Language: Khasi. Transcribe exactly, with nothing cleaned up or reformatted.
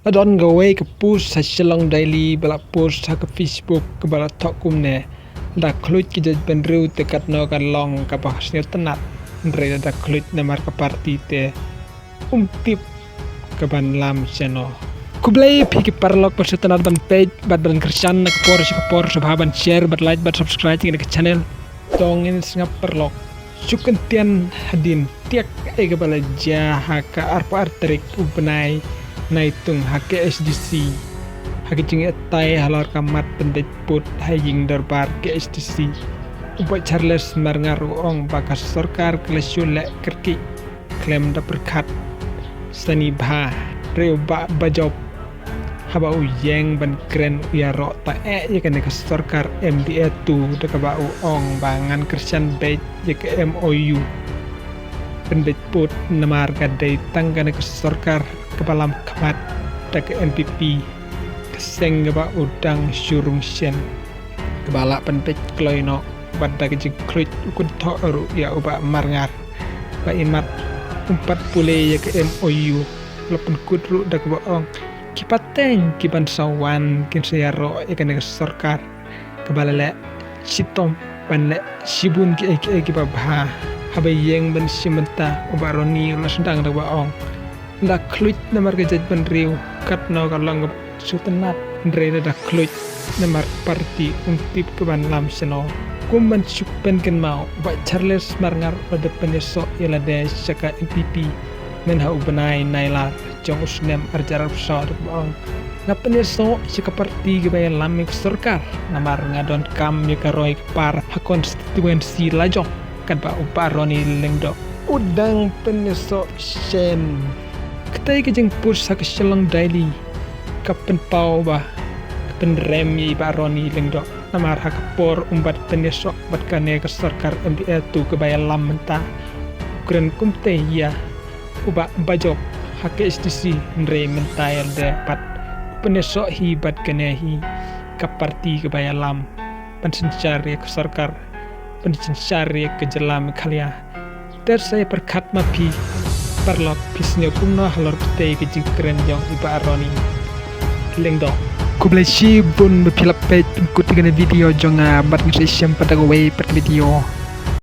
Don kawei ka post ha Shillong Daily ba la post ha ka Facebook kaba la thoh kumne: da khluit ka jaitbynriew te katno ka long kaba sngewtynnat, hynrei da khluit namar ka party te um tip ka ban lam shano. Khublei phi ki paralok ba sngewtynnat ban peit bad ban kyrshan na ka por sha ka por, sngewbha ban share bad like bad subscribe ïa kane ka channel. To ngin sngap paralok. Shu kyntien hadien tiak ïa kaba la jia ha ka arphew ar tarik u bnai Naitung ha K H D C, ha ka jingïatai halor ka mat pynbeit pud ha ïing dorbar K H D C, u Bah Charles Marngar u ong ba ka sorkar ka la shu leh kyrkieh khlem da pyrkhat sani bha. Hynrei u Bah Bajop, haba u ïeng ban kren, u ïaroh ta eh ïa kane ka sorkar M D A two da kaba u ong ba ngan kyrshan beit ïa ka M O U pynbeit pud namar ka dei tang kane ka sorkar kaba lam khmat da ka N P P, ka seng kaba u dang shu rung shen, kaba la pynbeit kloi noh. Bad da ka jingkhluit u kynthoh ruh ïa u Bah Marngar ba imat um pat pule ïa ka M O U. La pynkut ruh da kaba ong ki pateng ki ban sa wan kin sa ïaroh ïa kane ka sorkar kaba la leh shitom ban leh shibun kiei kiei kiba bha. Haba ïeng ban shim bynta, u Bah Ronnie u la sdang da kaba ong: da khluit namar ka jaitbynriew katno ka long kaba sngewtynnat, hynrei da khluit namar party um tip ka ban lam shano. Kum ban shu pynkynmaw, u Bah Charles Marngar u la dep pynïasoh ïa lade sha ka N P P mynha u bnai Nailar jong u snem ar hajar arphew saw da kaba ong: nga pynïasoh sha ka party kaba ïalam ïa ka sorkar namar nga donkam ïa ka roi ka par ha constituency la jong. Katba u Bah Ronnie Lyngdoh u dang pynïasoh shen. Katei ka jingpost ha ka Shillong Daily ka pynpaw ba ka pynrem ïa i Bah Ronnie Lyngdoh namar ha ka por um bat pynïasoh bad kane ka sorkar M D A two kaba ïalam mynta, u kren kumtei ïa u Bah Bajop ha K H D C, hynrei mynta ïa lade pat u pynïasoh hi bad kane hi ka party kaba ïalam. Pynsynshar ïa ka sorkar, pynsynshar ïa ka jylla Meghalaya. Te sa ïa pyrkhat ma phi paralok, phi sngew kumno halor katei ka jingkren jong i Bah Ronnie Lyngdoh. Khublei shibun ba phi la peit pynkut ïa kane ka video jong nga, bad ngin sa ïashem pat da kawei pat ka video.